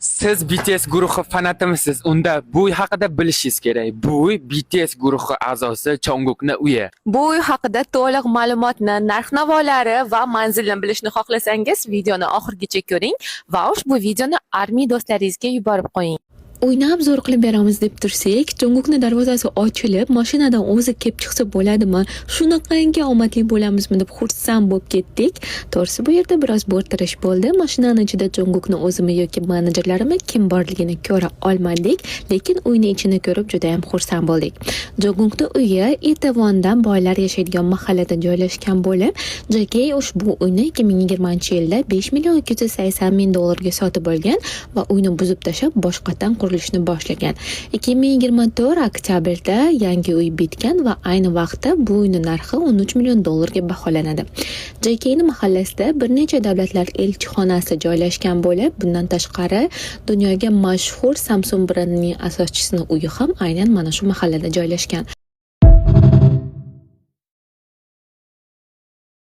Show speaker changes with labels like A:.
A: Siz BTS guruhi fanatimisiz? Unda bu uy haqida bilishingiz kerak. Bu uy BTS guruhi a'zosi Jungkookni uyi.
B: Bu uy haqida to'liq ma'lumotni, narx-navolari va manzilni bilishni xohlasangiz, videoni oxirigacha ko'ring va ushbu videoni armiy do'stlaringizga yuborib qo'ying.
C: Uyni обзор qilib beramiz deb tursak, Jungkookni darvozasi ochilib, mashinadan o'zi kelib chiqsa bo'ladimi? Shunaqangi omadli bo'lamizmi deb xursand bo'lib ketdik. To'g'risi, bu yerda biroz bo'rttirish bo'ldi. Mashinani ichida Jungkookni o'zimi yoki menejerlarimi, kim borligini ko'ra olmadik, lekin uyni ichini ko'rib juda ham xursand bo'ldik. Jungkookni uyi Itevondan boylar yashaydigan mahallada joylashgan bo'lib, JK ushbu uyni 2020-yilda 5 million 280 ming dollarga sotib olgan va uyni buzib tashlab, boshqatdan qurilishni boshlagan. 2024 oktyabrda yangi uy bitgan va ayni vaqtda bu uyni narxi 13 million dollarga baholanadi. JKni mahallasida bir necha davlatlar elchixonasi joylashgan bo'lib, bundan tashqari dunyoga mashhur Samsung brendining asoschisining uyi ham aynan mana shu mahallada joylashgan.